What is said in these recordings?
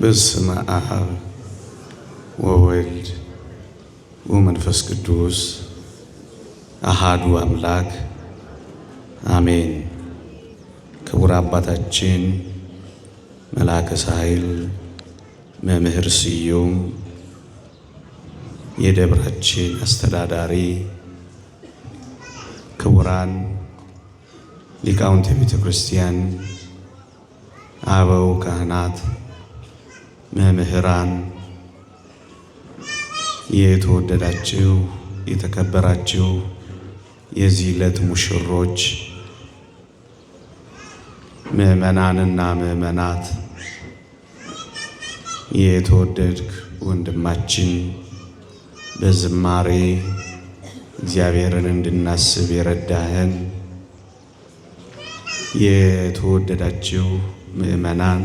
በስመ አብ ወወልድ ወመንፈስ ቅዱስ አሃዱ አምላክ አሜን። ክቡር አባታችን መልአከ ሳህል መምህር ስዩም፣ የደብራችን አስተዳዳሪ፣ ክቡራን ሊቃውንተ ቤተ ክርስቲያን፣ አበው ካህናት፣ መምህራን፣ የተወደዳችሁ የተከበራችሁ የዚህ ዕለት ሙሽሮች፣ ምዕመናንና ምዕመናት፣ የተወደድክ ወንድማችን በዝማሬ እግዚአብሔርን እንድናስብ የረዳህን፣ የተወደዳችሁ ምዕመናን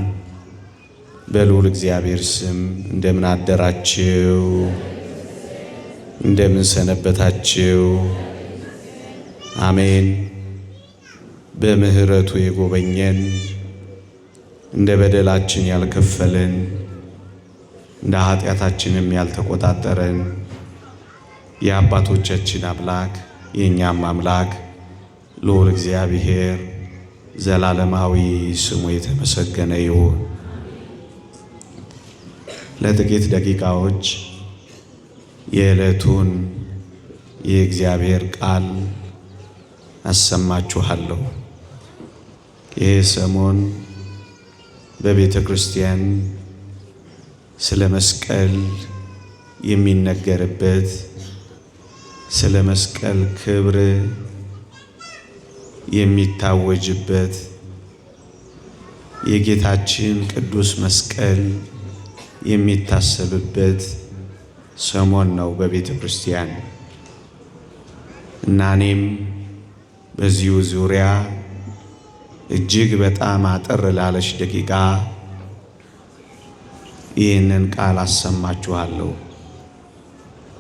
በልዑል እግዚአብሔር ስም እንደምን አደራችሁ? እንደምን ሰነበታችሁ? አሜን። በምሕረቱ የጎበኘን፣ እንደ በደላችን ያልከፈለን፣ እንደ ኃጢአታችንም ያልተቆጣጠረን የአባቶቻችን አምላክ የእኛም አምላክ ልዑል እግዚአብሔር ዘላለማዊ ስሙ የተመሰገነ ይሁን። ለጥቂት ደቂቃዎች የዕለቱን የእግዚአብሔር ቃል አሰማችኋለሁ። ይህ ሰሞን በቤተ ክርስቲያን ስለ መስቀል የሚነገርበት፣ ስለ መስቀል ክብር የሚታወጅበት፣ የጌታችን ቅዱስ መስቀል የሚታሰብበት ሰሞን ነው በቤተ ክርስቲያን። እና እኔም በዚሁ ዙሪያ እጅግ በጣም አጠር ላለች ደቂቃ ይህንን ቃል አሰማችኋለሁ።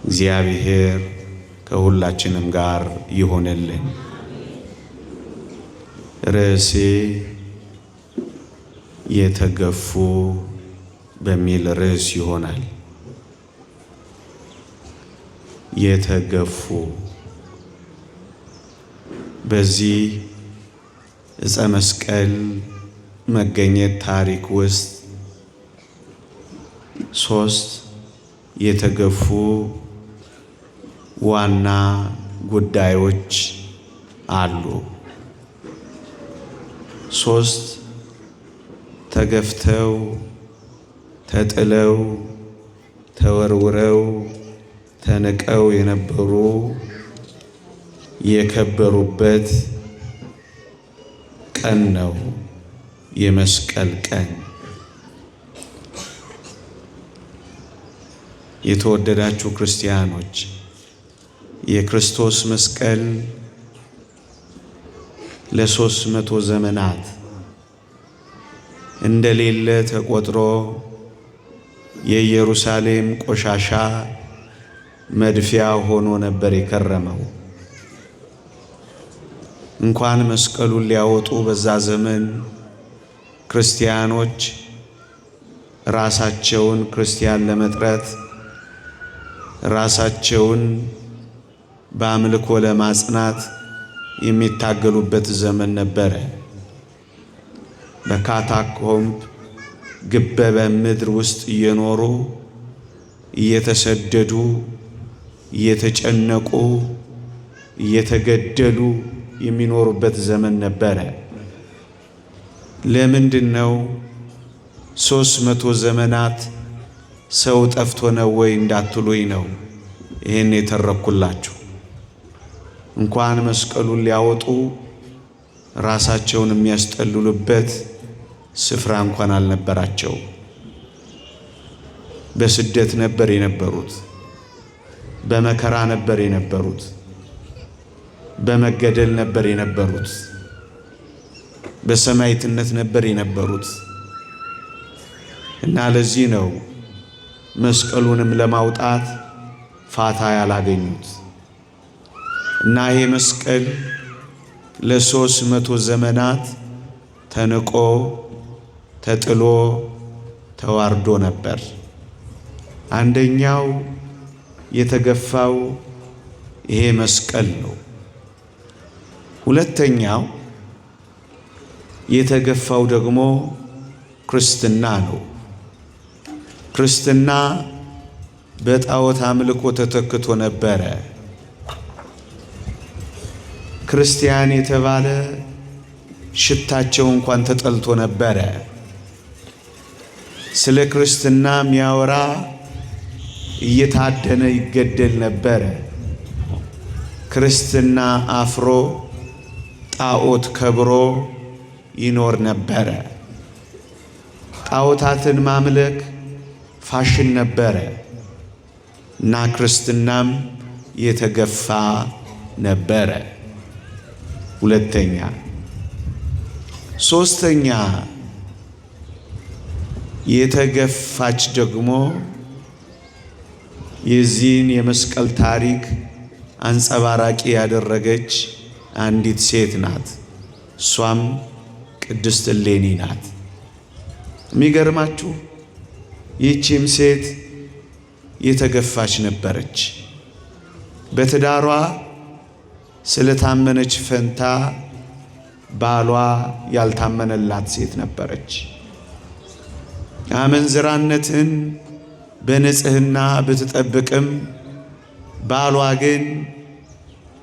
እግዚአብሔር ከሁላችንም ጋር ይሆንልን። ርዕሴ የተገፉ በሚል ርዕስ ይሆናል። የተገፉ። በዚህ ዕፀ መስቀል መገኘት ታሪክ ውስጥ ሶስት የተገፉ ዋና ጉዳዮች አሉ። ሶስት ተገፍተው፣ ተጥለው፣ ተወርውረው፣ ተንቀው የነበሩ የከበሩበት ቀን ነው የመስቀል ቀን። የተወደዳችሁ ክርስቲያኖች፣ የክርስቶስ መስቀል ለ300 ዘመናት እንደሌለ ተቆጥሮ የኢየሩሳሌም ቆሻሻ መድፊያ ሆኖ ነበር የከረመው። እንኳን መስቀሉን ሊያወጡ በዛ ዘመን ክርስቲያኖች ራሳቸውን ክርስቲያን ለመጥረት፣ ራሳቸውን በአምልኮ ለማጽናት የሚታገሉበት ዘመን ነበረ። በካታኮምብ ግበበ ምድር ውስጥ እየኖሩ፣ እየተሰደዱ፣ እየተጨነቁ፣ እየተገደሉ የሚኖሩበት ዘመን ነበረ። ለምንድን ነው 300 ዘመናት ሰው ጠፍቶ ነው ወይ እንዳትሉኝ ነው ይህን የተረኩላችሁ። እንኳን መስቀሉን ሊያወጡ ራሳቸውን የሚያስጠልሉበት ስፍራ እንኳን አልነበራቸው። በስደት ነበር የነበሩት። በመከራ ነበር የነበሩት። በመገደል ነበር የነበሩት። በሰማዕትነት ነበር የነበሩት። እና ለዚህ ነው መስቀሉንም ለማውጣት ፋታ ያላገኙት። እና ይሄ መስቀል ለ300 ዘመናት ተንቆ፣ ተጥሎ፣ ተዋርዶ ነበር። አንደኛው የተገፋው ይሄ መስቀል ነው። ሁለተኛው የተገፋው ደግሞ ክርስትና ነው። ክርስትና በጣዖት አምልኮ ተተክቶ ነበረ። ክርስቲያን የተባለ ሽታቸው እንኳን ተጠልቶ ነበረ። ስለ ክርስትና የሚያወራ እየታደነ ይገደል ነበረ። ክርስትና አፍሮ ጣዖት ከብሮ ይኖር ነበረ። ጣዖታትን ማምለክ ፋሽን ነበረ እና ክርስትናም የተገፋ ነበረ። ሁለተኛ። ሶስተኛ የተገፋች ደግሞ የዚህን የመስቀል ታሪክ አንጸባራቂ ያደረገች አንዲት ሴት ናት። እሷም ቅድስት እሌኒ ናት። የሚገርማችሁ ይህቺም ሴት የተገፋች ነበረች። በትዳሯ ስለታመነች ፈንታ ባሏ ያልታመነላት ሴት ነበረች። አመንዝራነትን በንጽህና ብትጠብቅም ባሏ ግን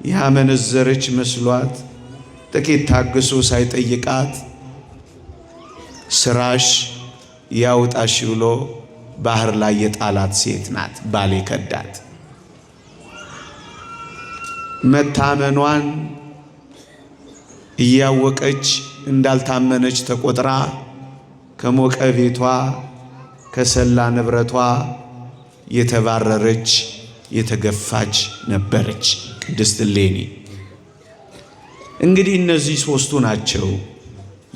ያመነዘረች መስሏት ጥቂት ታግሶ ሳይጠይቃት ስራሽ ያውጣሽ ብሎ ባህር ላይ የጣላት ሴት ናት። ባል የከዳት መታመኗን እያወቀች እንዳልታመነች ተቆጥራ ከሞቀ ቤቷ ከሰላ ንብረቷ የተባረረች የተገፋች ነበረች ቅድስት እሌኒ። እንግዲህ እነዚህ ሶስቱ ናቸው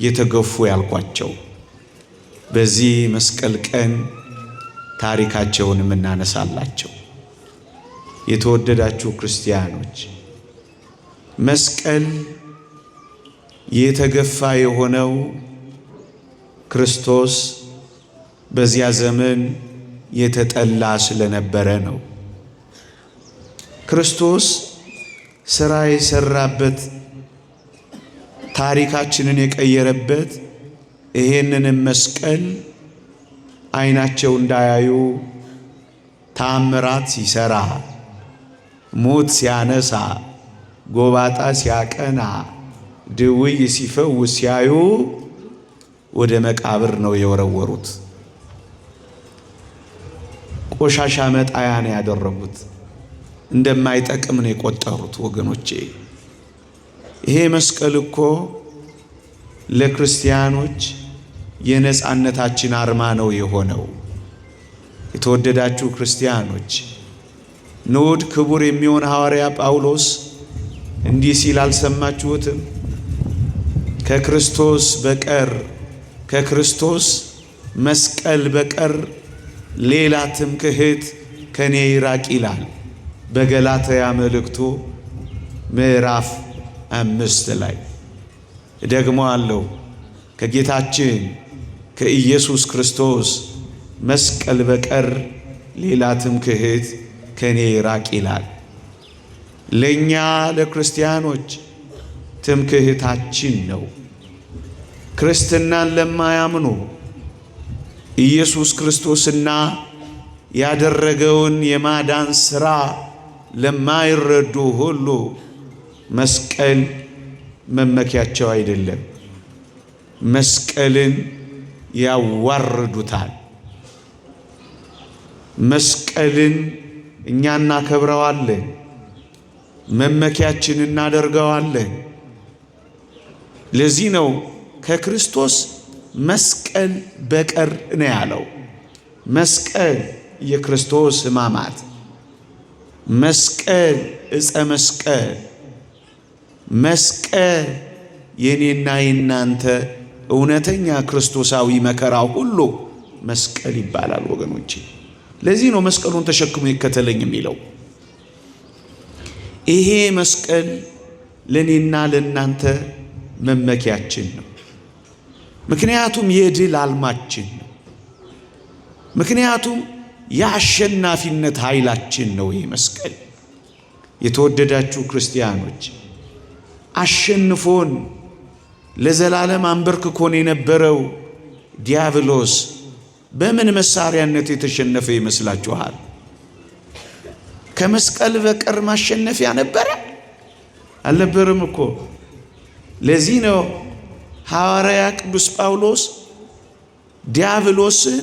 የተገፉ ያልኳቸው። በዚህ መስቀል ቀን ታሪካቸውን የምናነሳላቸው የተወደዳችሁ ክርስቲያኖች፣ መስቀል የተገፋ የሆነው ክርስቶስ በዚያ ዘመን የተጠላ ስለነበረ ነው። ክርስቶስ ሥራ የሰራበት ታሪካችንን የቀየረበት ይሄንንም መስቀል ዓይናቸው እንዳያዩ ታምራት ሲሰራ፣ ሙት ሲያነሳ፣ ጎባጣ ሲያቀና፣ ድውይ ሲፈውስ ሲያዩ ወደ መቃብር ነው የወረወሩት። ቆሻሻ መጣያ ነው ያደረጉት። እንደማይጠቅም ነው የቆጠሩት። ወገኖቼ ይሄ መስቀል እኮ ለክርስቲያኖች የነጻነታችን አርማ ነው የሆነው። የተወደዳችሁ ክርስቲያኖች ንዑድ ክቡር የሚሆን ሐዋርያ ጳውሎስ እንዲህ ሲል አልሰማችሁትም? ከክርስቶስ በቀር ከክርስቶስ መስቀል በቀር ሌላ ትምክህት ከኔ ይራቅ ይላል በገላትያ መልእክቱ ምዕራፍ 5 ላይ ደግሞ አለው ከጌታችን ከኢየሱስ ክርስቶስ መስቀል በቀር ሌላ ትምክህት ከኔ ይራቅ ይላል። ለእኛ ለክርስቲያኖች ትምክህታችን ነው። ክርስትናን ለማያምኑ ኢየሱስ ክርስቶስና ያደረገውን የማዳን ሥራ ለማይረዱ ሁሉ መስቀል መመኪያቸው አይደለም። መስቀልን ያዋርዱታል። መስቀልን እኛ እናከብረዋለን፣ መመኪያችን እናደርገዋለን። ለዚህ ነው ከክርስቶስ መስቀል በቀር ነው ያለው። መስቀል የክርስቶስ ሕማማት፣ መስቀል ዕፀ መስቀል፣ መስቀል የኔና የናንተ እውነተኛ ክርስቶሳዊ መከራ ሁሉ መስቀል ይባላል ወገኖቼ። ለዚህ ነው መስቀሉን ተሸክሞ ይከተለኝ የሚለው። ይሄ መስቀል ለእኔና ለእናንተ መመኪያችን ነው። ምክንያቱም የድል አልማችን ነው። ምክንያቱም የአሸናፊነት ኃይላችን ነው ይህ መስቀል። የተወደዳችሁ ክርስቲያኖች፣ አሸንፎን ለዘላለም አንበርክኮን የነበረው ዲያብሎስ በምን መሳሪያነት የተሸነፈ ይመስላችኋል? ከመስቀል በቀር ማሸነፊያ ነበረ? አልነበረም እኮ። ለዚህ ነው ሐዋርያ ቅዱስ ጳውሎስ ዲያብሎስን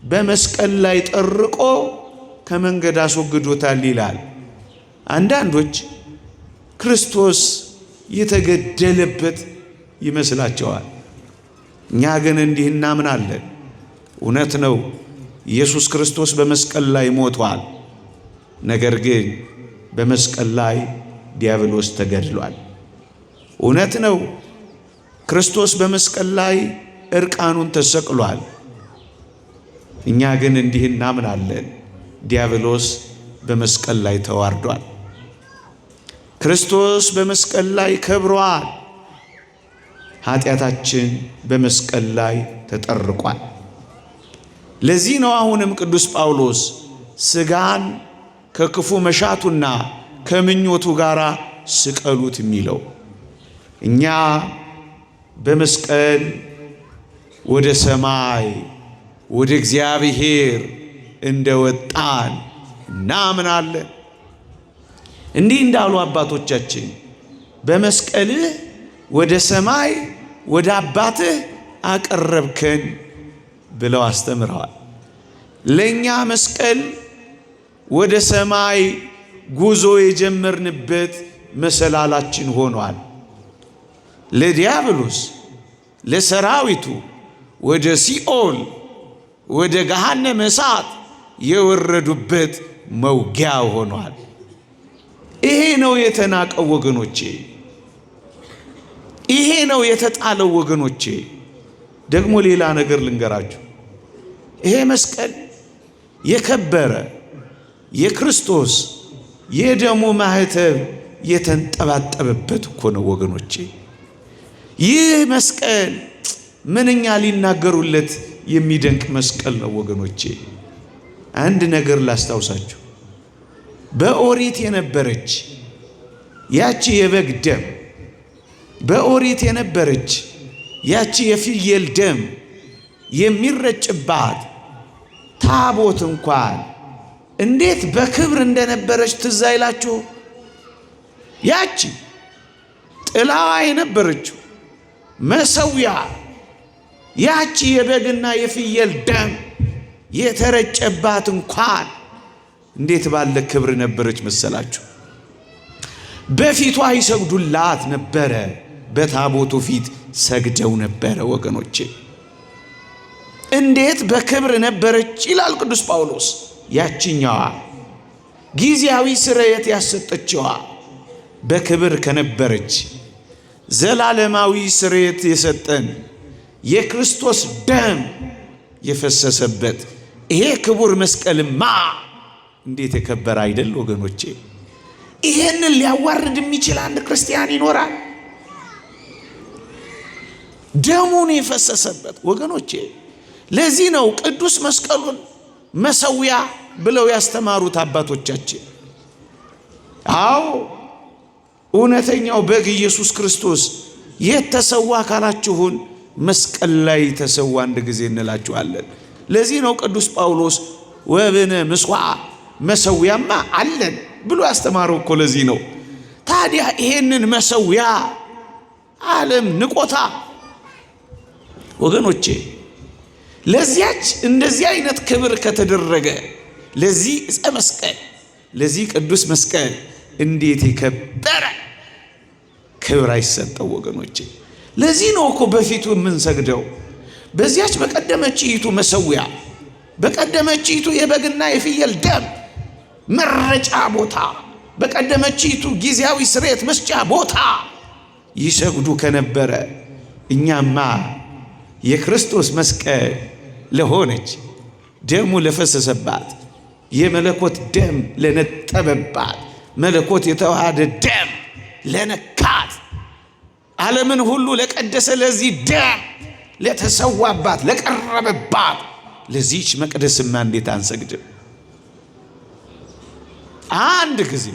በመስቀል ላይ ጠርቆ ከመንገድ አስወግዶታል ይላል። አንዳንዶች ክርስቶስ የተገደለበት ይመስላቸዋል። እኛ ግን እንዲህ እናምናለን። እውነት ነው፣ ኢየሱስ ክርስቶስ በመስቀል ላይ ሞቷል። ነገር ግን በመስቀል ላይ ዲያብሎስ ተገድሏል። እውነት ነው፣ ክርስቶስ በመስቀል ላይ እርቃኑን ተሰቅሏል። እኛ ግን እንዲህ እናምናለን፣ ዲያብሎስ በመስቀል ላይ ተዋርዷል። ክርስቶስ በመስቀል ላይ ከብሯል። ኃጢአታችን በመስቀል ላይ ተጠርቋል። ለዚህ ነው አሁንም ቅዱስ ጳውሎስ ሥጋን ከክፉ መሻቱና ከምኞቱ ጋር ስቀሉት የሚለው። እኛ በመስቀል ወደ ሰማይ ወደ እግዚአብሔር እንደወጣን እናምናለን። እንዲህ እንዳሉ አባቶቻችን በመስቀልህ ወደ ሰማይ ወደ አባትህ አቀረብከን ብለው አስተምረዋል። ለእኛ መስቀል ወደ ሰማይ ጉዞ የጀመርንበት መሰላላችን ሆኗል። ለዲያብሎስ ለሰራዊቱ ወደ ሲኦል ወደ ገሃነመ እሳት የወረዱበት መውጊያ ሆኗል። ይሄ ነው የተናቀው ወገኖቼ፣ ይሄ ነው የተጣለው ወገኖቼ። ደግሞ ሌላ ነገር ልንገራችሁ። ይሄ መስቀል የከበረ የክርስቶስ የደሙ ማህተብ የተንጠባጠበበት እኮ ነው ወገኖቼ። ይህ መስቀል ምንኛ ሊናገሩለት የሚደንቅ መስቀል ነው ወገኖቼ። አንድ ነገር ላስታውሳችሁ። በኦሪት የነበረች ያቺ የበግ ደም፣ በኦሪት የነበረች ያቺ የፍየል ደም የሚረጭባት ታቦት እንኳን እንዴት በክብር እንደነበረች ትዝ አይላችሁ? ያቺ ጥላዋ የነበረችው መሰዊያ፣ ያቺ የበግና የፍየል ደም የተረጨባት እንኳን እንዴት ባለ ክብር ነበረች መሰላችሁ? በፊቷ ይሰግዱላት ነበረ። በታቦቱ ፊት ሰግደው ነበረ ወገኖቼ። እንዴት በክብር ነበረች ይላል ቅዱስ ጳውሎስ። ያችኛዋ ጊዜያዊ ስርየት ያሰጠችዋ በክብር ከነበረች ዘላለማዊ ስርየት የሰጠን የክርስቶስ ደም የፈሰሰበት ይሄ ክቡር መስቀልማ እንዴት የከበረ አይደል ወገኖቼ? ይሄንን ሊያዋርድ የሚችል አንድ ክርስቲያን ይኖራል? ደሙን የፈሰሰበት ወገኖቼ። ለዚህ ነው ቅዱስ መስቀሉን መሰዊያ ብለው ያስተማሩት አባቶቻችን። አዎ፣ እውነተኛው በግ ኢየሱስ ክርስቶስ የት ተሰዋ ካላችሁን መስቀል ላይ ተሰዋ አንድ ጊዜ እንላችኋለን። ለዚህ ነው ቅዱስ ጳውሎስ ወብነ ምስዋዕ መሰዊያማ አለን ብሎ ያስተማረው እኮ ለዚህ ነው። ታዲያ ይሄንን መሰዊያ ዓለም ንቆታ ወገኖቼ። ለዚያች እንደዚህ አይነት ክብር ከተደረገ ለዚህ ዕፀ መስቀል፣ ለዚህ ቅዱስ መስቀል እንዴት የከበረ ክብር አይሰጠው ወገኖቼ። ለዚህ ነው እኮ በፊቱ የምንሰግደው። በዚያች በቀደመችይቱ መሰዊያ፣ በቀደመችይቱ የበግና የፍየል ደም መረጫ ቦታ፣ በቀደመችይቱ ጊዜያዊ ስርየት መስጫ ቦታ ይሰግዱ ከነበረ እኛማ የክርስቶስ መስቀል ለሆነች፣ ደሙ ለፈሰሰባት፣ የመለኮት ደም ለነጠበባት፣ መለኮት የተዋሃደ ደም ለነካት፣ ዓለምን ሁሉ ለቀደሰ ለዚህ ደም ለተሰዋባት ለቀረበባት ለዚህች መቅደስማ እንዴት አንሰግድም? አንድ ጊዜ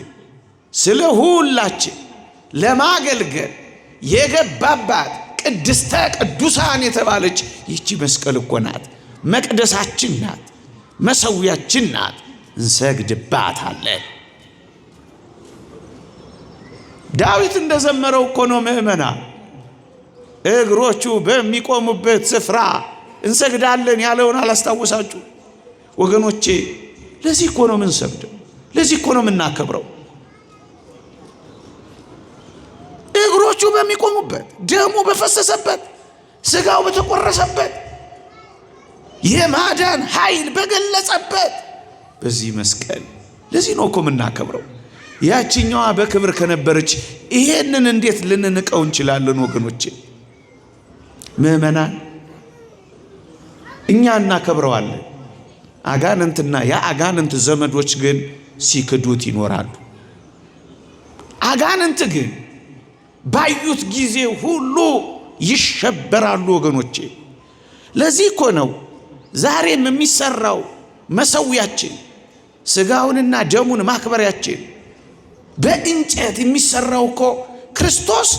ስለ ሁላችን ለማገልገል የገባባት ቅድስተ ቅዱሳን የተባለች ይህቺ መስቀል እኮ ናት። መቅደሳችን ናት፣ መሰዊያችን ናት። እንሰግድባታለን። ዳዊት እንደዘመረው እኮ ነው ምእመና እግሮቹ በሚቆሙበት ስፍራ እንሰግዳለን ያለውን አላስታወሳችሁ ወገኖቼ? ለዚህ እኮ ነው የምንሰግደው። ለዚህ እኮ ነው የምናከብረው። እግሮቹ በሚቆሙበት፣ ደሙ በፈሰሰበት፣ ስጋው በተቆረሰበት፣ የማዳን ኃይል በገለጸበት በዚህ መስቀል ለዚህ ነው እኮ የምናከብረው። ያችኛዋ በክብር ከነበረች ይሄንን እንዴት ልንንቀው እንችላለን? ወገኖቼ ምእመናን፣ እኛ እናከብረዋለን። አጋንንትና የአጋንንት ዘመዶች ግን ሲክዱት ይኖራሉ። አጋንንት ግን ባዩት ጊዜ ሁሉ ይሸበራሉ። ወገኖቼ ለዚህ እኮ ነው ዛሬም የሚሰራው መሰዊያችን ስጋውንና ደሙን ማክበሪያችን በእንጨት የሚሰራው እኮ ክርስቶስ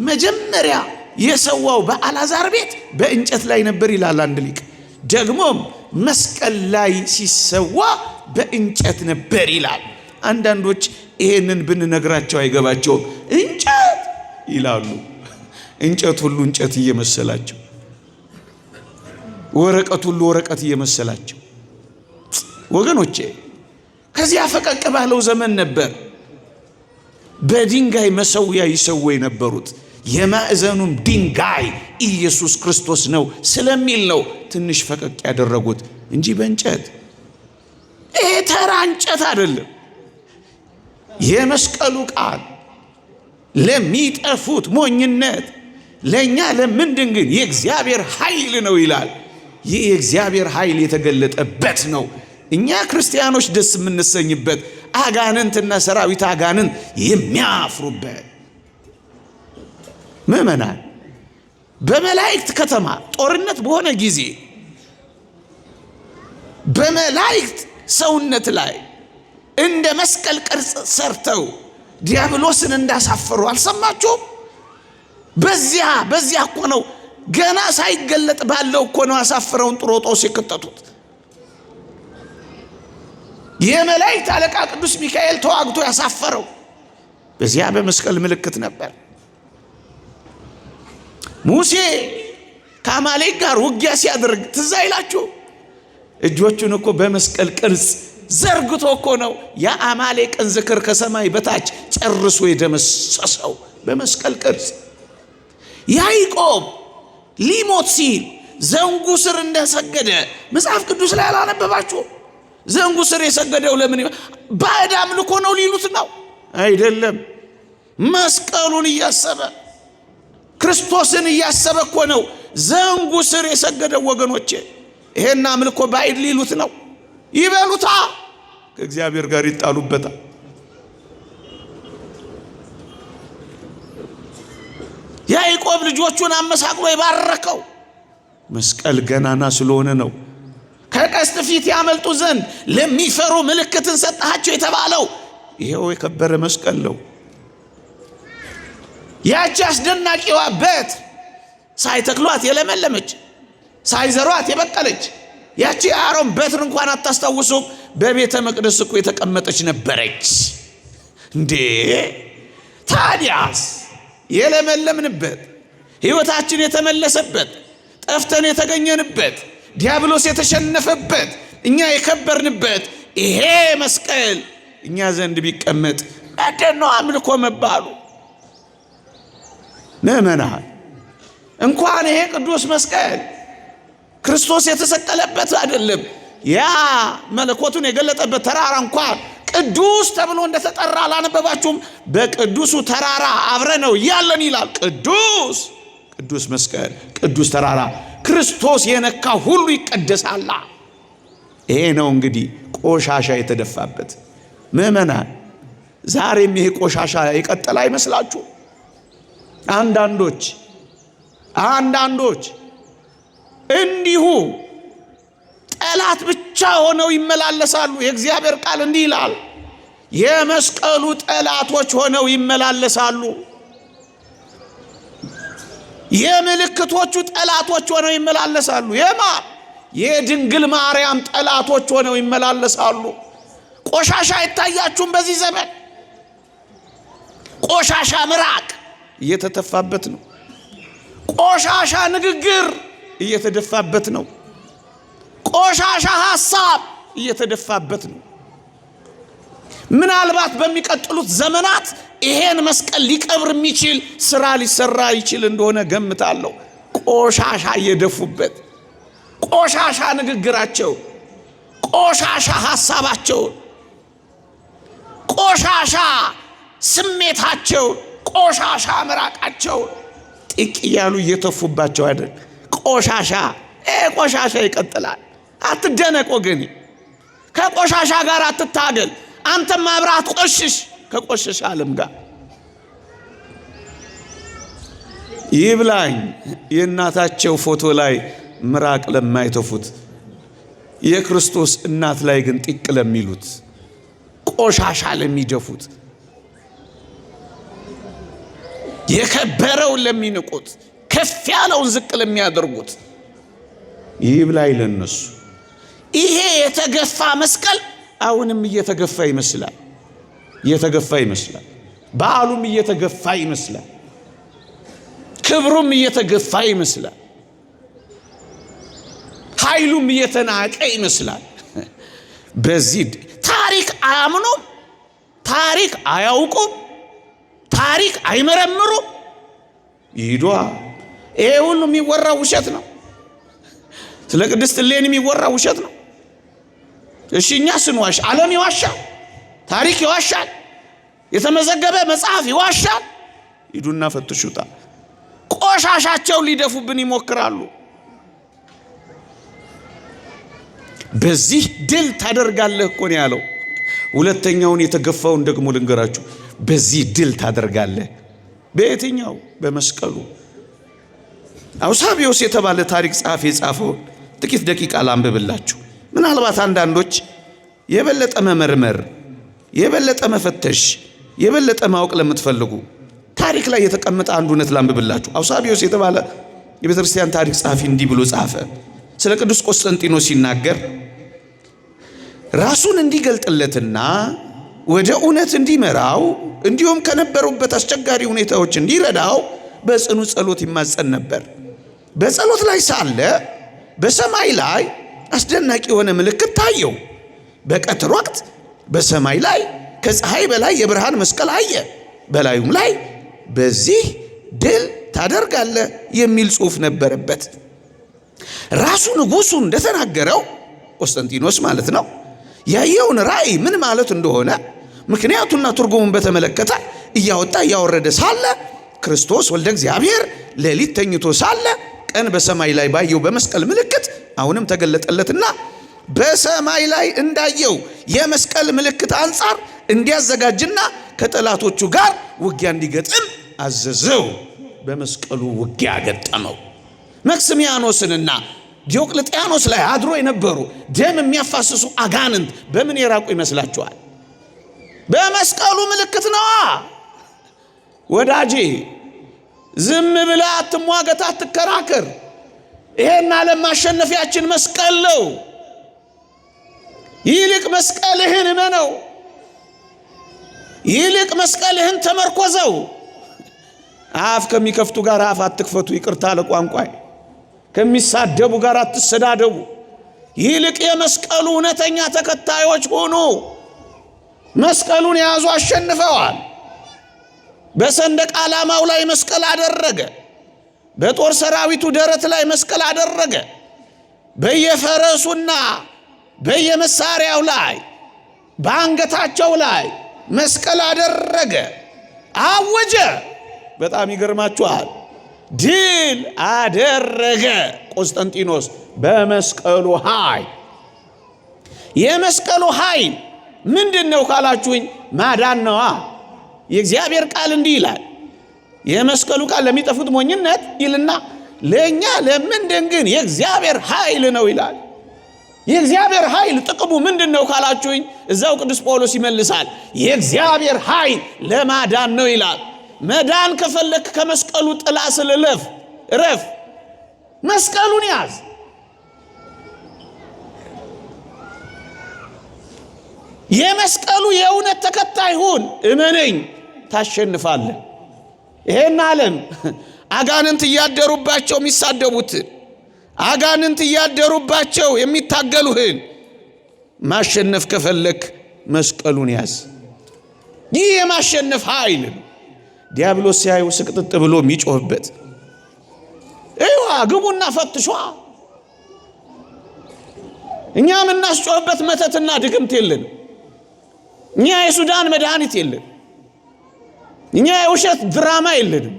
መጀመሪያ የሰዋው በአልዓዛር ቤት በእንጨት ላይ ነበር ይላል አንድ ሊቅ። ደግሞም መስቀል ላይ ሲሰዋ በእንጨት ነበር ይላል። አንዳንዶች ይሄንን ብንነግራቸው አይገባቸውም። እንጨት ይላሉ። እንጨት ሁሉ እንጨት እየመሰላቸው፣ ወረቀት ሁሉ ወረቀት እየመሰላቸው። ወገኖቼ ከዚያ ፈቀቅ ባለው ዘመን ነበር በድንጋይ መሰዊያ ይሰዉ የነበሩት። የማዕዘኑም ድንጋይ ኢየሱስ ክርስቶስ ነው ስለሚል ነው ትንሽ ፈቀቅ ያደረጉት እንጂ በእንጨት። ይሄ ተራ እንጨት አይደለም። የመስቀሉ ቃል ለሚጠፉት ሞኝነት፣ ለእኛ ለምንድን ግን የእግዚአብሔር ኃይል ነው ይላል። ይህ የእግዚአብሔር ኃይል የተገለጠበት ነው። እኛ ክርስቲያኖች ደስ የምንሰኝበት፣ አጋንንትና ሰራዊት አጋንንት የሚያፍሩበት። ምዕመናን በመላእክት ከተማ ጦርነት በሆነ ጊዜ በመላእክት ሰውነት ላይ እንደ መስቀል ቅርጽ ሰርተው ዲያብሎስን እንዳሳፈሩ አልሰማችሁም? በዚያ እኮ ነው ገና ሳይገለጥ ባለው እኮ ነው አሳፍረውን እንጦሮጦስ የከተቱት። የመላእክት አለቃ ቅዱስ ሚካኤል ተዋግቶ ያሳፈረው በዚያ በመስቀል ምልክት ነበር። ሙሴ ከአማሌቅ ጋር ውጊያ ሲያደርግ ትዝ አይላችሁ? እጆቹን እኮ በመስቀል ቅርጽ ዘርግቶ እኮ ነው የአማሌቅን ዝክር ከሰማይ በታች ጨርሶ የደመሰሰው በመስቀል ቅርጽ። ያዕቆብ ሊሞት ሲል ዘንጉ ስር እንደሰገደ መጽሐፍ ቅዱስ ላይ አላነበባችሁ? ዘንጉ ስር የሰገደው ለምን? ባዕድ አምልኮ ነው ሊሉት ነው? አይደለም። መስቀሉን እያሰበ፣ ክርስቶስን እያሰበ እኮ ነው ዘንጉ ስር የሰገደው። ወገኖቼ ይሄን አምልኮ ባዕድ ሊሉት ነው? ይበሉታ፣ ከእግዚአብሔር ጋር ይጣሉበታል። ያዕቆብ ልጆቹን አመሳቅሎ የባረከው መስቀል ገናና ስለሆነ ነው። ከቀስት ፊት ያመልጡ ዘንድ ለሚፈሩ ምልክትን ሰጣቸው የተባለው ይሄው የከበረ መስቀል ነው። ያቺ አስደናቂዋ በት ሳይተክሏት የለመለመች፣ ሳይዘሯት የበቀለች ያቺ የአሮን በትር እንኳን አታስታውሱም? በቤተ መቅደስ እኮ የተቀመጠች ነበረች። እንዴ ታዲያስ የለመለምንበት፣ ሕይወታችን የተመለሰበት፣ ጠፍተን የተገኘንበት፣ ዲያብሎስ የተሸነፈበት፣ እኛ የከበርንበት ይሄ መስቀል እኛ ዘንድ ቢቀመጥ ምንድን ነው አምልኮ መባሉ? ምዕመናን እንኳን ይሄ ቅዱስ መስቀል ክርስቶስ የተሰቀለበት አይደለም፣ ያ መለኮቱን የገለጠበት ተራራ እንኳን ቅዱስ ተብሎ እንደተጠራ አላነበባችሁም? በቅዱሱ ተራራ አብረ ነው ያለን ይላል። ቅዱስ ቅዱስ መስቀል፣ ቅዱስ ተራራ ክርስቶስ የነካ ሁሉ ይቀደሳላ። ይሄ ነው እንግዲህ ቆሻሻ የተደፋበት። ምዕመናን ዛሬም ይሄ ቆሻሻ የቀጠለ አይመስላችሁ? አንዳንዶች እንዲሁ ጠላት ብቻ ሆነው ይመላለሳሉ። የእግዚአብሔር ቃል እንዲህ ይላል፣ የመስቀሉ ጠላቶች ሆነው ይመላለሳሉ። የምልክቶቹ ጠላቶች ሆነው ይመላለሳሉ። የማ የድንግል ማርያም ጠላቶች ሆነው ይመላለሳሉ። ቆሻሻ አይታያችሁም? በዚህ ዘመን ቆሻሻ ምራቅ እየተተፋበት ነው። ቆሻሻ ንግግር እየተደፋበት ነው። ቆሻሻ ሐሳብ እየተደፋበት ነው። ምናልባት በሚቀጥሉት ዘመናት ይሄን መስቀል ሊቀብር የሚችል ስራ ሊሰራ ይችል እንደሆነ ገምታለሁ። ቆሻሻ እየደፉበት፣ ቆሻሻ ንግግራቸው፣ ቆሻሻ ሐሳባቸውን፣ ቆሻሻ ስሜታቸውን፣ ቆሻሻ ምራቃቸውን ጥቅ እያሉ እየተፉባቸው አይደል? ቆሻሻ ቆሻሻ ይቀጥላል። አትደነቅ ወገኔ። ከቆሻሻ ጋር አትታገል። አንተም አብረህ አትቆሽሽ ከቆሸሸ ዓለም ጋር። ይብላኝ የእናታቸው ፎቶ ላይ ምራቅ ለማይተፉት፣ የክርስቶስ እናት ላይ ግን ጢቅ ለሚሉት፣ ቆሻሻ ለሚደፉት፣ የከበረውን ለሚንቁት፣ ከፍ ያለውን ዝቅ ለሚያደርጉት ይብላኝ ለነሱ። ይሄ የተገፋ መስቀል አሁንም እየተገፋ ይመስላል፣ እየተገፋ ይመስላል። በዓሉም እየተገፋ ይመስላል። ክብሩም እየተገፋ ይመስላል። ኃይሉም እየተናቀ ይመስላል። በዚህ ታሪክ አያምኑም፣ ታሪክ አያውቁም፣ ታሪክ አይመረምሩም። ይዷ ይሄ ሁሉ የሚወራው ውሸት ነው። ስለ ቅድስት እሌኒ የሚወራው ውሸት ነው። እሺ እኛ ስንዋሽ ዓለም ይዋሻል፣ ታሪክ ይዋሻል፣ የተመዘገበ መጽሐፍ ይዋሻል። ሂዱና ፈትሹታ። ቆሻሻቸውን ሊደፉብን ይሞክራሉ። በዚህ ድል ታደርጋለህ እኮ ነው ያለው። ሁለተኛውን የተገፋውን ደግሞ ልንገራችሁ። በዚህ ድል ታደርጋለህ። በየትኛው? በመስቀሉ። አውሳቢዮስ የተባለ ታሪክ ጸሐፊ የጻፈውን ጥቂት ደቂቃ ላንብብላችሁ። ምናልባት አንዳንዶች የበለጠ መመርመር፣ የበለጠ መፈተሽ፣ የበለጠ ማወቅ ለምትፈልጉ ታሪክ ላይ የተቀመጠ አንድ እውነት ላንብብላችሁ። አውሳቢዮስ የተባለ የቤተ ክርስቲያን ታሪክ ጸሐፊ እንዲህ ብሎ ጻፈ። ስለ ቅዱስ ቆስጠንጢኖስ ሲናገር ራሱን እንዲገልጥለትና ወደ እውነት እንዲመራው እንዲሁም ከነበሩበት አስቸጋሪ ሁኔታዎች እንዲረዳው በጽኑ ጸሎት ይማጸን ነበር። በጸሎት ላይ ሳለ በሰማይ ላይ አስደናቂ የሆነ ምልክት ታየው። በቀትር ወቅት በሰማይ ላይ ከፀሐይ በላይ የብርሃን መስቀል አየ። በላዩም ላይ በዚህ ድል ታደርጋለህ የሚል ጽሑፍ ነበረበት። ራሱ ንጉሡ እንደተናገረው ቆስጠንጢኖስ ማለት ነው፣ ያየውን ራእይ ምን ማለት እንደሆነ ምክንያቱና ትርጉሙን በተመለከተ እያወጣ እያወረደ ሳለ ክርስቶስ ወልደ እግዚአብሔር ሌሊት ተኝቶ ሳለ ቀን በሰማይ ላይ ባየው በመስቀል ምልክት አሁንም ተገለጠለትና በሰማይ ላይ እንዳየው የመስቀል ምልክት አንጻር እንዲያዘጋጅና ከጠላቶቹ ጋር ውጊያ እንዲገጥም አዘዘው። በመስቀሉ ውጊያ ገጠመው። መክስሚያኖስንና ዲዮቅልጥያኖስ ላይ አድሮ የነበሩ ደም የሚያፋስሱ አጋንንት በምን የራቁ ይመስላችኋል? በመስቀሉ ምልክት ነዋ። ወዳጄ ዝም ብለህ አትሟገት፣ አትከራከር። ይሄን ዓለም ማሸነፊያችን መስቀል ነው። ይልቅ መስቀልህን እመነው። ይልቅ መስቀልህን ተመርኮዘው። አፍ ከሚከፍቱ ጋር አፍ አትክፈቱ፣ ይቅርታ ለቋንቋ። ከሚሳደቡ ጋር አትሰዳደቡ። ይልቅ የመስቀሉ እውነተኛ ተከታዮች ሁኑ። መስቀሉን የያዙ አሸንፈዋል። በሰንደቅ ዓላማው ላይ መስቀል አደረገ። በጦር ሰራዊቱ ደረት ላይ መስቀል አደረገ። በየፈረሱና በየመሳሪያው ላይ በአንገታቸው ላይ መስቀል አደረገ፣ አወጀ። በጣም ይገርማችኋል። ድል አደረገ ቆስጠንጢኖስ በመስቀሉ ኃይል። የመስቀሉ ኃይል ምንድን ነው ካላችሁኝ፣ ማዳን ነዋ። የእግዚአብሔር ቃል እንዲህ ይላል፣ የመስቀሉ ቃል ለሚጠፉት ሞኝነት ይልና ለእኛ ለምንድን ግን የእግዚአብሔር ኃይል ነው ይላል። የእግዚአብሔር ኃይል ጥቅሙ ምንድን ነው ካላችሁኝ፣ እዛው ቅዱስ ጳውሎስ ይመልሳል። የእግዚአብሔር ኃይል ለማዳን ነው ይላል። መዳን ከፈለክ ከመስቀሉ ጥላ ስር እለፍ፣ እረፍ፣ መስቀሉን ያዝ። የመስቀሉ የእውነት ተከታይ ሁን። እመነኝ፣ ታሸንፋለህ። ይሄን ዓለም አጋንንት እያደሩባቸው የሚሳደቡትን፣ አጋንንት እያደሩባቸው የሚታገሉህን ማሸነፍ ከፈለክ መስቀሉን ያዝ። ይህ የማሸነፍ ኃይል ነው። ዲያብሎስ ሲያዩ ስቅጥጥ ብሎ የሚጮህበት እዩዋ፣ ግቡና ፈትሿ። እኛ የምናስጮህበት መተትና ድግምት የለንም። እኛ የሱዳን መድኃኒት የለን። እኛ የውሸት ድራማ የለንም።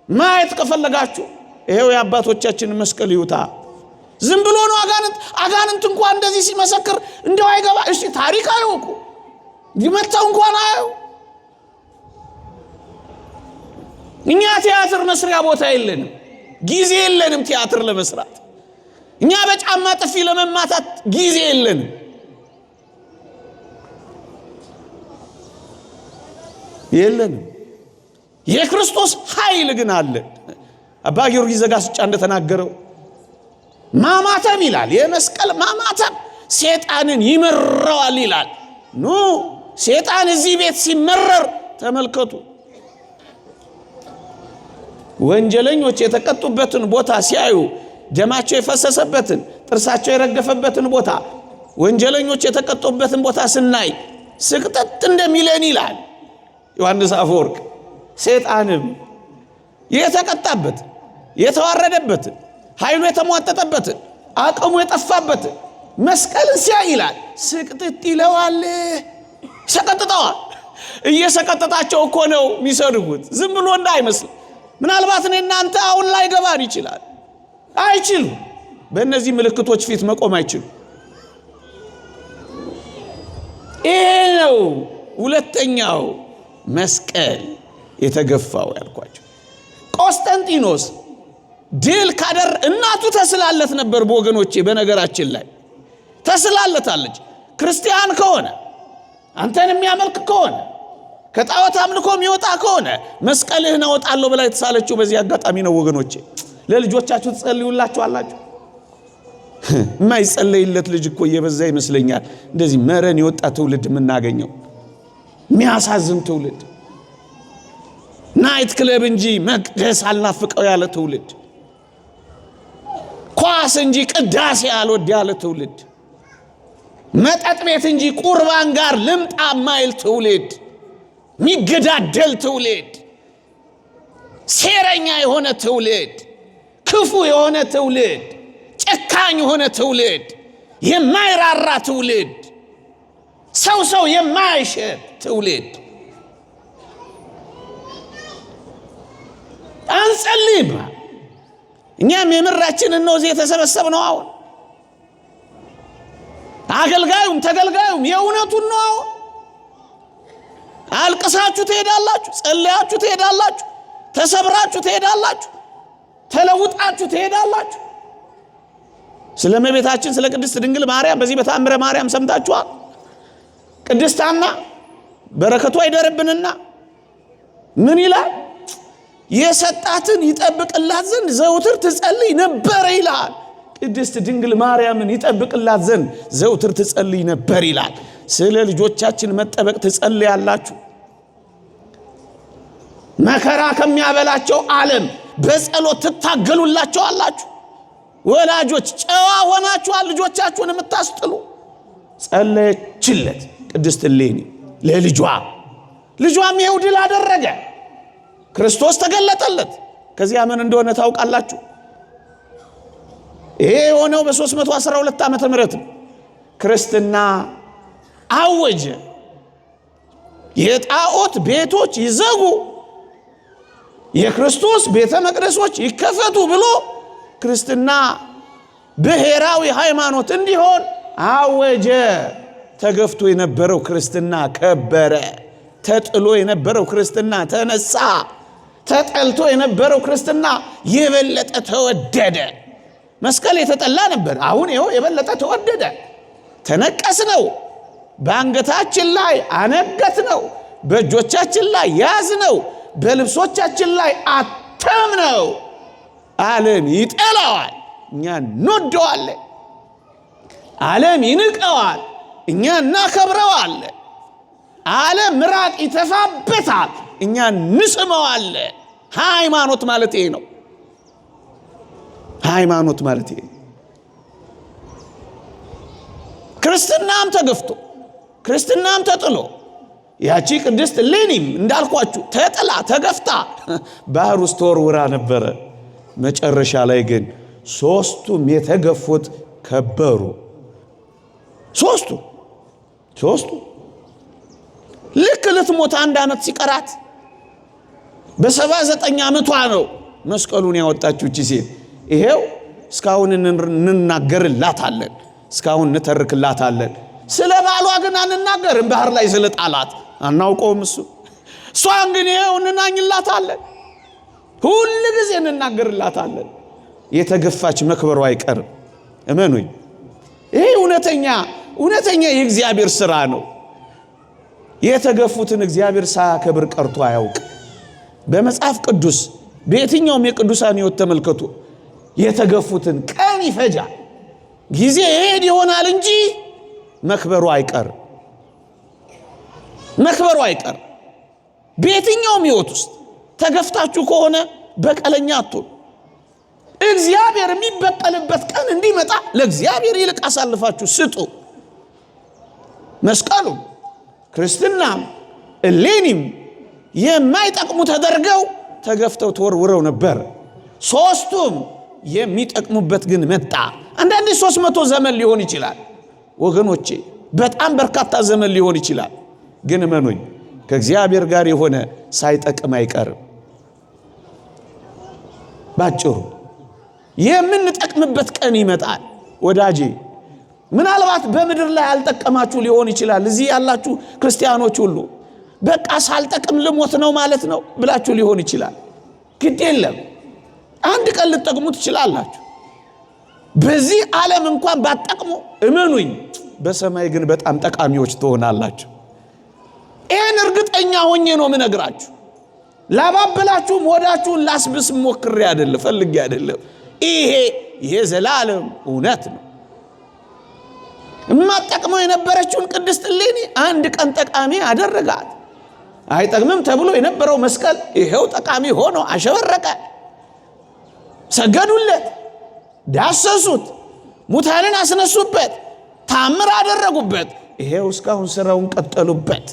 ማየት ከፈለጋችሁ ይሄው የአባቶቻችንን መስቀል ይውታ። ዝም ብሎ ነው አጋንንት አጋንንት እንኳን እንደዚህ ሲመሰክር እንደው አይገባ። እሺ ታሪክ አይወቁ ይመታው እንኳን አየው። እኛ ቲያትር መስሪያ ቦታ የለንም፣ ጊዜ የለንም ቲያትር ለመስራት። እኛ በጫማ ጥፊ ለመማታት ጊዜ የለንም። የለንም። የክርስቶስ ኃይል ግን አለ። አባ ጊዮርጊስ ዘጋስጫ እንደተናገረው ማማተም ይላል፣ የመስቀል ማማተም ሴጣንን ይመረዋል ይላል። ኑ ሴጣን እዚህ ቤት ሲመረር ተመልከቱ። ወንጀለኞች የተቀጡበትን ቦታ ሲያዩ፣ ደማቸው የፈሰሰበትን፣ ጥርሳቸው የረገፈበትን ቦታ፣ ወንጀለኞች የተቀጡበትን ቦታ ስናይ ስቅጥጥ እንደሚለን ይላል ዮሐንስ አፈወርቅ። ሴጣንም የተቀጣበት፣ የተዋረደበትን፣ ኃይሉ የተሟጠጠበትን፣ አቅሙ የጠፋበትን መስቀልን ሲያይ ይላል ስቅጥጥ ይለዋል። ይሰቀጥጠዋል። እየሰቀጠጣቸው እኮ ነው የሚሰድቡት። ዝም ብሎ እንዳይመስል። ምናልባት እኔ እናንተ አሁን ላይ ገባን ይችላል። አይችሉም። በእነዚህ ምልክቶች ፊት መቆም አይችሉም። ይሄ ነው ሁለተኛው መስቀል የተገፋው ያልኳቸው። ቆስጠንጢኖስ ድል ካደር እናቱ ተስላለት ነበር። በወገኖቼ በነገራችን ላይ ተስላለታለች። ክርስቲያን ከሆነ፣ አንተን የሚያመልክ ከሆነ፣ ከጣዖት አምልኮ የሚወጣ ከሆነ መስቀልህን አወጣለሁ ብላ የተሳለችው በዚህ አጋጣሚ ነው። ወገኖቼ ለልጆቻችሁ ትጸልዩላችሁ አላችሁ። የማይጸለይለት ልጅ እኮ እየበዛ ይመስለኛል። እንደዚህ መረን የወጣ ትውልድ የምናገኘው፣ የሚያሳዝን ትውልድ፣ night club እንጂ መቅደስ አልናፍቀው ያለ ትውልድ፣ ኳስ እንጂ ቅዳሴ አልወድ ያለ ትውልድ፣ መጠጥ ቤት እንጂ ቁርባን ጋር ልምጣ ማይል ትውልድ፣ የሚገዳደል ትውልድ፣ ሴረኛ የሆነ ትውልድ፣ ክፉ የሆነ ትውልድ፣ ጨካኝ የሆነ ትውልድ፣ የማይራራ ትውልድ፣ ሰው ሰው የማይሸት ትውልድ። አንጸልይም። እኛም የምራችንን ነው እዚህ የተሰበሰብነው። አሁን አገልጋዩም ተገልጋዩም የእውነቱን ነው። አሁን አልቅሳችሁ ትሄዳላችሁ፣ ጸልያችሁ ትሄዳላችሁ፣ ተሰብራችሁ ትሄዳላችሁ፣ ተለውጣችሁ ትሄዳላችሁ። ስለ እመቤታችን ስለ ቅድስት ድንግል ማርያም በዚህ በተአምረ ማርያም ሰምታችኋል። ቅድስት ሐና በረከቱ አይደርብንና ምን ይላል? የሰጣትን ይጠብቅላት ዘንድ ዘውትር ትጸልይ ነበር ይላል። ቅድስት ድንግል ማርያምን ይጠብቅላት ዘንድ ዘውትር ትጸልይ ነበር ይላል። ስለ ልጆቻችን መጠበቅ ትጸልያላችሁ። መከራ ከሚያበላቸው ዓለም በጸሎት ትታገሉላቸው አላችሁ። ወላጆች ጨዋ ሆናችኋል ልጆቻችሁን የምታስጥሉ። ጸለየችለት ቅድስት እሌኒ ለልጇ። ልጇም ይኸው ድል አደረገ። ክርስቶስ ተገለጠለት። ከዚያ ምን እንደሆነ ታውቃላችሁ? ይሄ የሆነው በ312 ዓመተ ምህረት ነው። ክርስትና አወጀ። የጣዖት ቤቶች ይዘጉ፣ የክርስቶስ ቤተ መቅደሶች ይከፈቱ ብሎ ክርስትና ብሔራዊ ሃይማኖት እንዲሆን አወጀ። ተገፍቶ የነበረው ክርስትና ከበረ። ተጥሎ የነበረው ክርስትና ተነሳ። ተጠልቶ የነበረው ክርስትና የበለጠ ተወደደ። መስቀል የተጠላ ነበር። አሁን ይኸው የበለጠ ተወደደ። ተነቀስ ነው፣ በአንገታችን ላይ አነገት ነው፣ በእጆቻችን ላይ ያዝ ነው፣ በልብሶቻችን ላይ አተም ነው። ዓለም ይጠላዋል፣ እኛ እንወደዋለን። ዓለም ይንቀዋል፣ እኛ እናከብረዋለን። ዓለም ምራቅ ይተፋበታል፣ እኛ እንስመዋለን። ሃይማኖት ማለት ይሄ ነው። ሃይማኖት ማለት ይሄ ነው። ክርስትናም ተገፍቶ፣ ክርስትናም ተጥሎ፣ ያቺ ቅድስት እሌኒም እንዳልኳችሁ ተጥላ ተገፍታ ባህር ውስጥ ተወርውራ ነበረ። መጨረሻ ላይ ግን ሶስቱም የተገፉት ከበሩ። ሶስቱ ሶስቱ ልክ ልትሞት 1 ዓመት ሲቀራት፣ በ79 ዓመቷ ነው መስቀሉን ያወጣችው እቺ ሴት። ይሄው እስካሁን እንናገርላታለን፣ እስካሁን እንተርክላታለን። ስለ ባሏ ግን አንናገርም። ባህር ላይ ስለ ጣላት አናውቀውም። እሷን ግን ይሄው እንናኝላታለን፣ ሁል ጊዜ እንናገርላታለን። የተገፋች መክበሩ አይቀርም። እመኑኝ፣ ይሄ እውነተኛ እውነተኛ የእግዚአብሔር ስራ ነው። የተገፉትን እግዚአብሔር ሳያከብር ቀርቶ አያውቅ። በመጽሐፍ ቅዱስ በየትኛውም የቅዱሳን ሕይወት ተመልከቱ። የተገፉትን ቀን ይፈጃል፣ ጊዜ ይሄድ ይሆናል እንጂ መክበሩ አይቀርም። መክበሩ አይቀርም። በየትኛውም ሕይወት ውስጥ ተገፍታችሁ ከሆነ በቀለኛ አትሁኑ። እግዚአብሔር የሚበቀልበት ቀን እንዲመጣ ለእግዚአብሔር ይልቅ አሳልፋችሁ ስጡ። መስቀሉም ክርስትናም እሌኒም የማይጠቅሙ ተደርገው ተገፍተው ተወርውረው ነበር። ሶስቱም የሚጠቅሙበት ግን መጣ። አንዳንዴ 300 ዘመን ሊሆን ይችላል ወገኖቼ፣ በጣም በርካታ ዘመን ሊሆን ይችላል። ግን እመኑኝ፣ ከእግዚአብሔር ጋር የሆነ ሳይጠቅም አይቀርም። ባጭሩ የምንጠቅምበት ቀን ይመጣል ወዳጄ። ምናልባት በምድር ላይ አልጠቀማችሁ ሊሆን ይችላል። እዚህ ያላችሁ ክርስቲያኖች ሁሉ በቃ ሳልጠቅም ልሞት ነው ማለት ነው ብላችሁ ሊሆን ይችላል። ግድ የለም፣ አንድ ቀን ልትጠቅሙ ትችላላችሁ። በዚህ ዓለም እንኳን ባትጠቅሙ እመኑኝ፣ በሰማይ ግን በጣም ጠቃሚዎች ትሆናላችሁ። ይህን እርግጠኛ ሆኜ ነው ምነግራችሁ። ላባብላችሁም ሆዳችሁን ላስብስ ሞክሬ አይደለም፣ ፈልጌ አይደለም። ይሄ የዘላለም እውነት ነው። የማትጠቅመው የነበረችውን ቅድስት እሌኒ አንድ ቀን ጠቃሚ አደረጋት። አይጠቅምም ተብሎ የነበረው መስቀል ይሄው ጠቃሚ ሆኖ አሸበረቀ። ሰገዱለት፣ ዳሰሱት፣ ሙታንን አስነሱበት፣ ታምር አደረጉበት። ይሄው እስካሁን ስራውን ቀጠሉበት።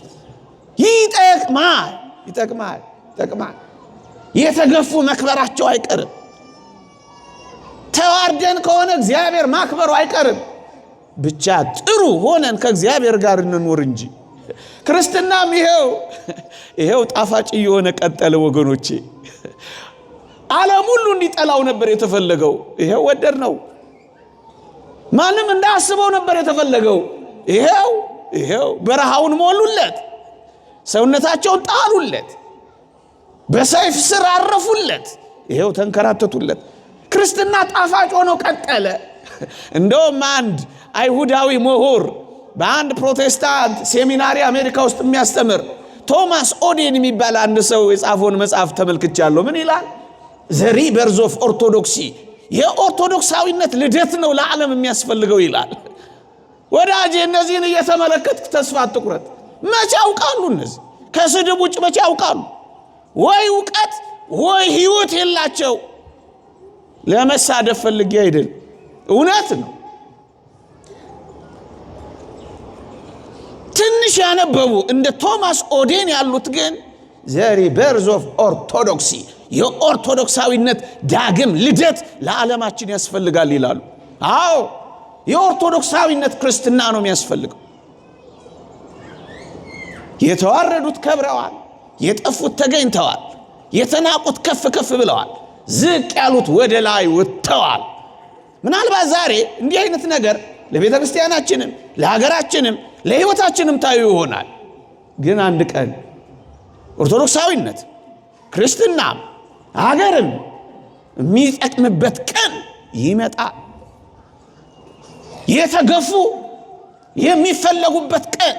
ይጠቅማል፣ ይጠቅማል፣ ይጠቅማል። የተገፉ መክበራቸው አይቀርም። ተዋርደን ከሆነ እግዚአብሔር ማክበሩ አይቀርም። ብቻ ጥሩ ሆነን ከእግዚአብሔር ጋር እንኖር እንጂ። ክርስትናም ይሄው ይሄው ጣፋጭ እየሆነ ቀጠለ ወገኖቼ። ዓለም ሁሉ እንዲጠላው ነበር የተፈለገው። ይሄው ወደድነው። ማንም እንዳያስበው ነበር የተፈለገው። ይሄው ይሄው በረሃውን ሞሉለት፣ ሰውነታቸውን ጣሉለት፣ በሰይፍ ስር አረፉለት። ይሄው ተንከራተቱለት። ክርስትና ጣፋጭ ሆኖ ቀጠለ። እንደውም አንድ አይሁዳዊ ምሁር፣ በአንድ ፕሮቴስታንት ሴሚናሪ አሜሪካ ውስጥ የሚያስተምር ቶማስ ኦዴን የሚባል አንድ ሰው የጻፈውን መጽሐፍ ተመልክቻለሁ። ምን ይላል? "The Rebirth of Orthodoxy"፣ የኦርቶዶክሳዊነት ልደት ነው ለዓለም የሚያስፈልገው ይላል። ወዳጄ፣ እነዚህን እየተመለከትክ ተስፋ አትቁረጥ። መቼ ያውቃሉ? እነዚህ ከስድብ ውጭ መቼ ያውቃሉ? ወይ እውቀት ወይ ህይወት የላቸው። ለመሳደብ ፈልጌ አይደል፣ እውነት ነው። ትንሽ ያነበቡ እንደ ቶማስ ኦዴን ያሉት ግን "The Rebirth of Orthodoxy"፣ የኦርቶዶክሳዊነት ዳግም ልደት ለዓለማችን ያስፈልጋል ይላሉ። አዎ፣ የኦርቶዶክሳዊነት ክርስትና ነው የሚያስፈልገው። የተዋረዱት ከብረዋል፣ የጠፉት ተገኝተዋል፣ የተናቁት ከፍ ከፍ ብለዋል፣ ዝቅ ያሉት ወደ ላይ ወጥተዋል። ምናልባት ዛሬ እንዲህ አይነት ነገር ለቤተ ክርስቲያናችንም ለሀገራችንም ለሕይወታችንም ታዩ ይሆናል። ግን አንድ ቀን ኦርቶዶክሳዊነት፣ ክርስትና፣ ሀገርም የሚጠቅምበት ቀን ይመጣል። የተገፉ የሚፈለጉበት ቀን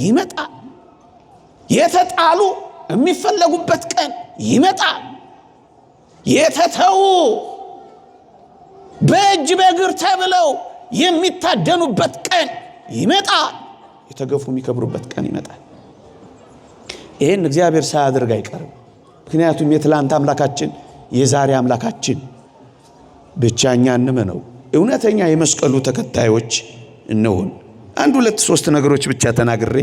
ይመጣል። የተጣሉ የሚፈለጉበት ቀን ይመጣል። የተተዉ በእጅ በእግር ተብለው የሚታደኑበት ቀን ይመጣል። የተገፉ የሚከብሩበት ቀን ይመጣል። ይህን እግዚአብሔር ሳያደርግ አይቀርም። ምክንያቱም የትላንት አምላካችን የዛሬ አምላካችን ብቻ እኛ እንመነው፣ እውነተኛ የመስቀሉ ተከታዮች እንሁን። አንድ ሁለት ሶስት ነገሮች ብቻ ተናግሬ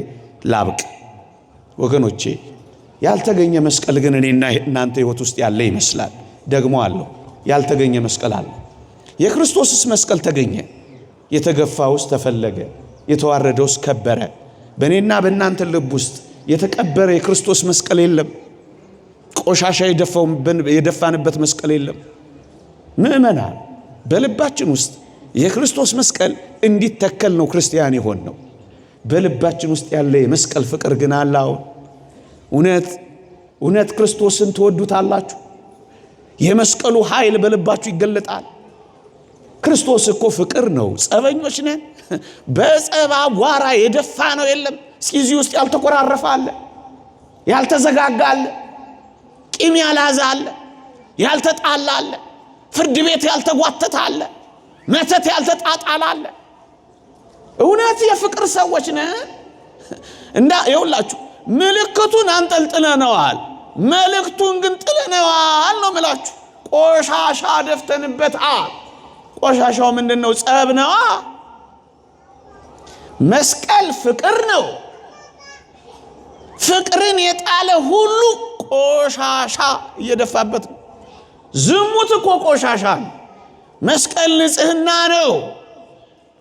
ላብቅ ወገኖቼ። ያልተገኘ መስቀል ግን እኔና እናንተ ሕይወት ውስጥ ያለ ይመስላል። ደግሞ አለው ያልተገኘ መስቀል አለ። የክርስቶስስ መስቀል ተገኘ። የተገፋውስ ተፈለገ፣ የተዋረደውስ ከበረ። በእኔና በእናንተ ልብ ውስጥ የተቀበረ የክርስቶስ መስቀል የለም። ቆሻሻ የደፋንበት መስቀል የለም። ምእመናን፣ በልባችን ውስጥ የክርስቶስ መስቀል እንዲተከል ነው ክርስቲያን የሆን ነው። በልባችን ውስጥ ያለ የመስቀል ፍቅር ግን አለ። አሁን እውነት እውነት ክርስቶስን ትወዱታላችሁ? የመስቀሉ ኃይል በልባችሁ ይገለጣል። ክርስቶስ እኮ ፍቅር ነው። ጸበኞች ነን። በጸብ አቧራ የደፋ ነው የለም። እስኪ እዚህ ውስጥ ያልተኮራረፈ አለ? ያልተዘጋጋ አለ? ቂም ያልያዘ አለ? ያልተጣላ አለ? ፍርድ ቤት ያልተጓተተ አለ? መተት ያልተጣጣለ አለ? እውነት የፍቅር ሰዎች ነን። እንዳ ይኸውላችሁ ምልክቱን አንጠልጥለነዋል፣ መልእክቱን ግን ጥለነዋል ነው ምላችሁ። ቆሻሻ ደፍተንበታል። ቆሻሻው ምንድን ነው? ጸብ ነዋ። መስቀል ፍቅር ነው። ፍቅርን የጣለ ሁሉ ቆሻሻ እየደፋበት ነው። ዝሙት እኮ ቆሻሻ ነው። መስቀል ንጽህና ነው።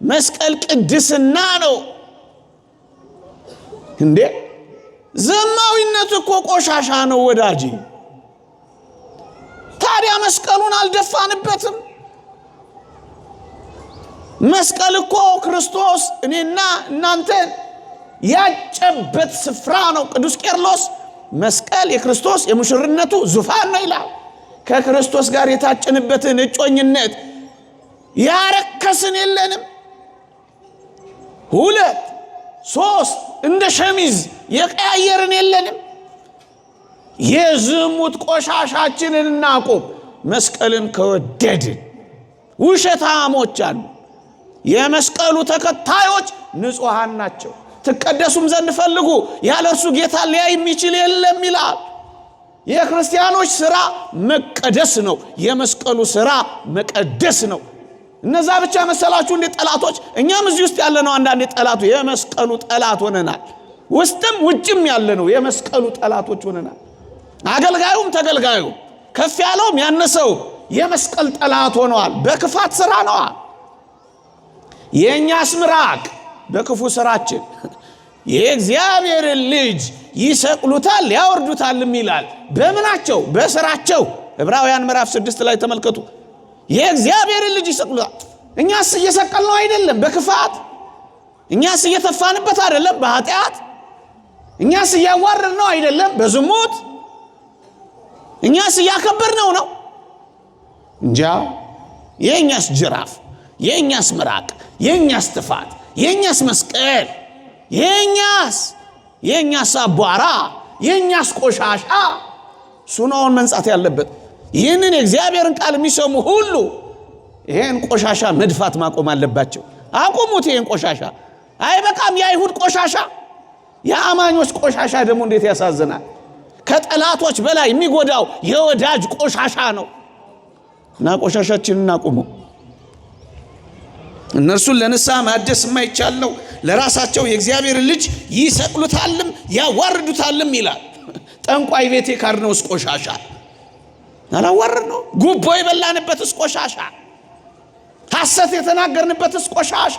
መስቀል ቅድስና ነው። እንዴ ዘማዊነት እኮ ቆሻሻ ነው ወዳጄ። ታዲያ መስቀሉን አልደፋንበትም? መስቀል እኮ ክርስቶስ እኔና እናንተን ያጨበት ስፍራ ነው። ቅዱስ ቄርሎስ መስቀል የክርስቶስ የሙሽርነቱ ዙፋን ነው ይላል። ከክርስቶስ ጋር የታጨንበትን እጮኝነት ያረከስን የለንም። 2 3 እንደ ሸሚዝ የቀያየርን የለንም። የዝሙት ቆሻሻችንን እናቁም። መስቀልን ከወደድን ውሸታሞች አሉ። የመስቀሉ ተከታዮች ንጹሐን ናቸው። ትቀደሱም ዘንድ ፈልጉ፣ ያለ እርሱ ጌታ ሊያይ የሚችል የለም ይላል። የክርስቲያኖች ሥራ መቀደስ ነው። የመስቀሉ ሥራ መቀደስ ነው። እነዛ ብቻ መሰላችሁ እንዴ ጠላቶች? እኛም እዚህ ውስጥ ያለነው አንዳንዴ ጠላቱ የመስቀሉ ጠላት ሆነናል። ውስጥም ውጭም ያለነው የመስቀሉ ጠላቶች ሆነናል። አገልጋዩም ተገልጋዩም ከፍ ያለውም ያነሰው የመስቀል ጠላት ሆነዋል። በክፋት ሥራ ነዋ። የእኛስ ምራቅ በክፉ ሥራችን የእግዚአብሔርን ልጅ ይሰቅሉታል ያወርዱታልም ይላል። በምናቸው? በሥራቸው። ዕብራውያን ምዕራፍ 6 ላይ ተመልከቱ። የእግዚአብሔርን ልጅ ይሰቅሉታል። እኛስ እየሰቀልነው አይደለም በክፋት። እኛስ እየተፋንበት አይደለም በኃጢአት። እኛስ እያዋረድነው አይደለም በዝሙት። እኛስ እያከበርነው ነው እንጃ። የእኛስ ጅራፍ፣ የእኛስ ምራቅ፣ የእኛስ ጥፋት፣ የእኛስ መስቀል፣ የእኛስ አቧራ፣ የእኛስ ቆሻሻ እሱ ነው አሁን መንጻት ያለበት። ይህንን የእግዚአብሔርን ቃል የሚሰሙ ሁሉ ይሄን ቆሻሻ መድፋት ማቆም አለባቸው። አቁሙት ይሄን ቆሻሻ። አይበቃም የአይሁድ ቆሻሻ፣ የአማኞች ቆሻሻ ደግሞ እንዴት ያሳዝናል። ከጠላቶች በላይ የሚጎዳው የወዳጅ ቆሻሻ ነው። እና ቆሻሻችንን እናቁመው። እነርሱን ለንስሐ ማደስ የማይቻል ነው። ለራሳቸው የእግዚአብሔር ልጅ ይሰቅሉታልም ያዋርዱታልም ይላል። ጠንቋይ ቤት የካድነውስ ቆሻሻ አላዋረድነው? ጉቦ የበላንበትስ ቆሻሻ፣ ሐሰት የተናገርንበትስ ቆሻሻ፣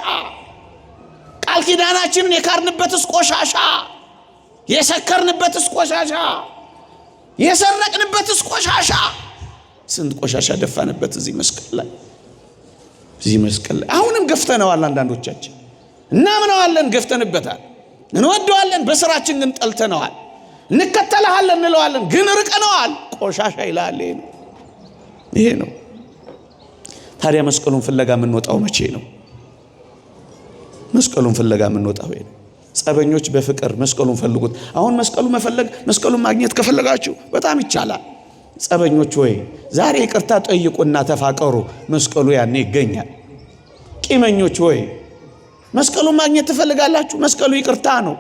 ቃል ኪዳናችንን የካድንበትስ ቆሻሻ፣ የሰከርንበትስ ቆሻሻ፣ የሰረቅንበትስ ቆሻሻ። ስንት ቆሻሻ ደፋንበት እዚህ መስቀል ላይ፣ እዚህ መስቀል ላይ አሁንም ገፍተነዋል። አንዳንዶቻችን እናምነዋለን፣ ገፍተንበታል። እንወደዋለን፣ በስራችን ግን ጠልተነዋል። እንከተልሃለን እንለዋለን፣ ግን ርቀነዋል። ቆሻሻ ይላል። ይሄ ነው፣ ይሄ ነው። ታዲያ መስቀሉን ፍለጋ የምንወጣው መቼ ነው? መስቀሉን ፍለጋ የምንወጣው ነው። ጸበኞች በፍቅር መስቀሉን ፈልጉት። አሁን መስቀሉ መፈለግ መስቀሉን ማግኘት ከፈለጋችሁ በጣም ይቻላል። ጸበኞች ወይ ዛሬ ይቅርታ ጠይቁና ተፋቀሩ፣ መስቀሉ ያኔ ይገኛል። ቂመኞች ወይ መስቀሉን ማግኘት ትፈልጋላችሁ? መስቀሉ ይቅርታ ነው።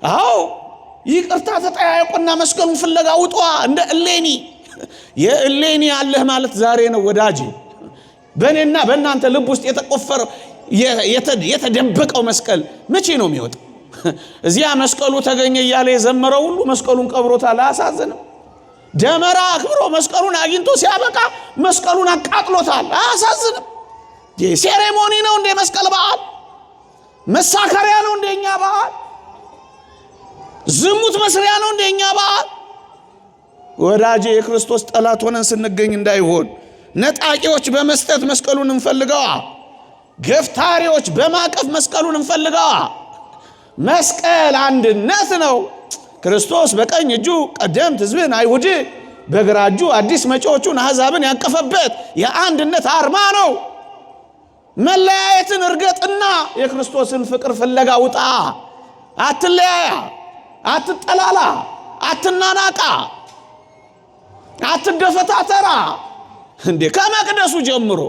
አዎ ይቅርታ ተጠያየቁና መስቀሉን ፍለጋ ውጧ። እንደ እሌኒ የእሌኒ ያለህ ማለት ዛሬ ነው ወዳጄ። በእኔና በእናንተ ልብ ውስጥ የተቆፈረው የተደበቀው መስቀል መቼ ነው የሚወጣው? እዚያ መስቀሉ ተገኘ እያለ የዘመረው ሁሉ መስቀሉን ቀብሮታል። አያሳዝንም? ደመራ አክብሮ መስቀሉን አግኝቶ ሲያበቃ መስቀሉን አቃጥሎታል። አያሳዝንም? Ceremony ነው እንደ መስቀል በዓል? መሳከሪያ ነው እንደ እኛ በዓል? ዝሙት መስሪያ ነው እንደ እኛ በዓል? ወዳጄ የክርስቶስ ጠላት ሆነን ስንገኝ እንዳይሆን ነጣቂዎች በመስጠት መስቀሉን እንፈልገዋ። ገፍታሪዎች በማቀፍ መስቀሉን እንፈልገዋ። መስቀል አንድነት ነው። ክርስቶስ በቀኝ እጁ ቀደምት ሕዝብን አይሁድ፣ በግራ እጁ አዲስ መጪዎቹን አሕዛብን ያቀፈበት የአንድነት አርማ ነው። መለያየትን እርገጥና የክርስቶስን ፍቅር ፍለጋ ውጣ። አትለያያ፣ አትጠላላ፣ አትናናቃ፣ አትገፈታተራ። እንዴ ከመቅደሱ ጀምሮ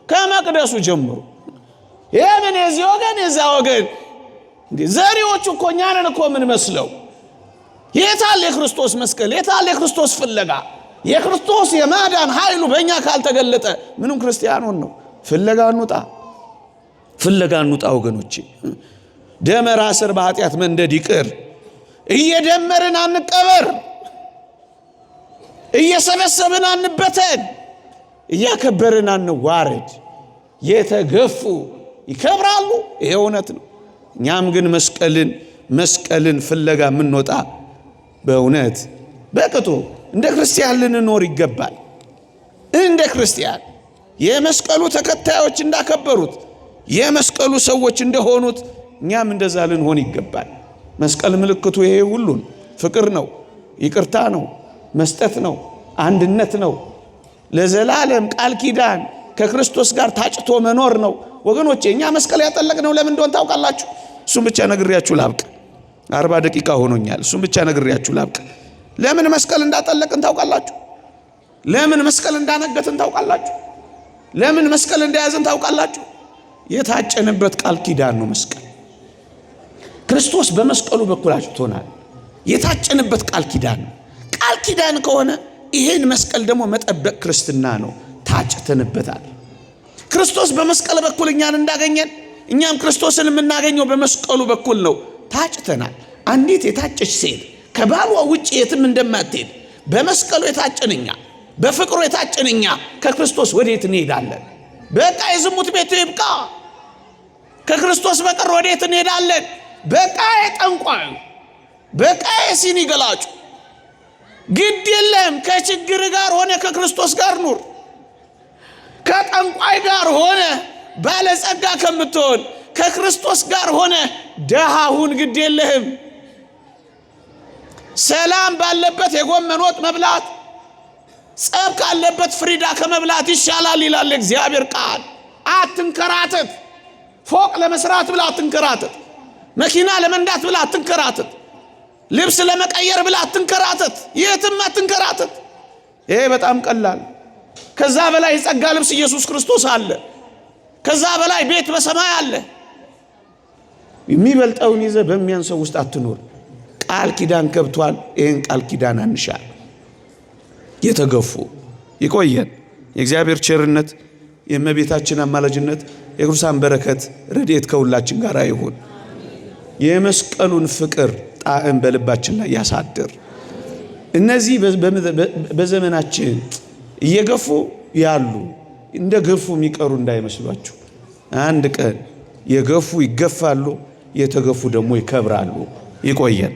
ከመቅደሱ ጀምሮ የምን የዚህ ወገን የዛ ወገን እንዴ ዘሪዎቹ እኮ እኛንን እኮ የምንመስለው። የታል የክርስቶስ መስቀል? የታል የክርስቶስ ፍለጋ? የክርስቶስ የማዳን ኃይሉ በእኛ ካልተገለጠ ምንም ክርስቲያኑን ነው። ፍለጋ እንውጣ፣ ፍለጋ እንውጣ ወገኖቼ። ደመራ ስር በኃጢአት መንደድ ይቅር። እየደመርን አንቀበር፣ እየሰበሰብን አንበተን፣ እያከበርን አንዋረድ። የተገፉ ይከብራሉ፣ ይሄ እውነት ነው። እኛም ግን መስቀልን መስቀልን ፍለጋ የምንወጣ በእውነት በቅጡ እንደ ክርስቲያን ልንኖር ይገባል። እንደ ክርስቲያን የመስቀሉ ተከታዮች እንዳከበሩት የመስቀሉ ሰዎች እንደሆኑት እኛም እንደዛ ልንሆን ይገባል። መስቀል ምልክቱ ይሄ ሁሉን ፍቅር ነው፣ ይቅርታ ነው፣ መስጠት ነው፣ አንድነት ነው፣ ለዘላለም ቃል ኪዳን ከክርስቶስ ጋር ታጭቶ መኖር ነው። ወገኖቼ እኛ መስቀል ያጠለቅነው ለምን እንደሆን ታውቃላችሁ? እሱም ብቻ ነግሬያችሁ ላብቅ። 40 ደቂቃ ሆኖኛል። እሱም ብቻ ነግሬያችሁ ላብቅ። ለምን መስቀል እንዳጠለቅን ታውቃላችሁ? ለምን መስቀል እንዳነገትን ታውቃላችሁ? ለምን መስቀል እንደያዝን ታውቃላችሁ? የታጨንበት ቃል ኪዳን ነው መስቀል። ክርስቶስ በመስቀሉ በኩል አጭቶናል። የታጨንበት ቃል ኪዳን ነው። ቃል ኪዳን ከሆነ ይሄን መስቀል ደግሞ መጠበቅ ክርስትና ነው። ታጭተንበታል። ክርስቶስ በመስቀል በኩል እኛን እንዳገኘን እኛም ክርስቶስን የምናገኘው በመስቀሉ በኩል ነው። ታጭተናል። አንዲት የታጨች ሴት ከባሏ ውጭ የትም እንደማትሄድ በመስቀሉ የታጨን እኛ፣ በፍቅሩ የታጨን እኛ ከክርስቶስ ወዴት እንሄዳለን? በቃ የዝሙት ቤቱ ይብቃ። ከክርስቶስ በቀር ወዴት እንሄዳለን? በቃ የጠንቋዩ፣ በቃ የሲኒ ገላጩ፣ ግድ የለም። ከችግር ጋር ሆነ ከክርስቶስ ጋር ኑር። ከጠንቋይ ጋር ሆነ ባለጸጋ ከምትሆን ከክርስቶስ ጋር ሆነ ደሃ ሁን፣ ግድ የለህም። ሰላም ባለበት የጎመን ወጥ መብላት ጸብ ካለበት ፍሪዳ ከመብላት ይሻላል ይላል እግዚአብሔር ቃል። አትንከራተት። ፎቅ ለመስራት ብላ አትንከራተት። መኪና ለመንዳት ብላ አትንከራተት። ልብስ ለመቀየር ብላ አትንከራተት። የትም አትንከራተት። ይሄ በጣም ቀላል። ከዛ በላይ የጸጋ ልብስ ኢየሱስ ክርስቶስ አለ። ከዛ በላይ ቤት በሰማይ አለ። የሚበልጠውን ይዘህ በሚያንሰው ውስጥ አትኖር። ቃል ኪዳን ገብቷል። ይህን ቃል ኪዳን አንሻል። የተገፉ ይቆየን። የእግዚአብሔር ቸርነት፣ የእመቤታችን አማላጅነት፣ የቅዱሳን በረከት ረድኤት ከሁላችን ጋር ይሁን። የመስቀሉን ፍቅር ጣዕም በልባችን ላይ ያሳድር። እነዚህ በዘመናችን እየገፉ ያሉ እንደ ገፉ የሚቀሩ እንዳይመስሏችሁ። አንድ ቀን የገፉ ይገፋሉ፣ የተገፉ ደግሞ ይከብራሉ። ይቆየን።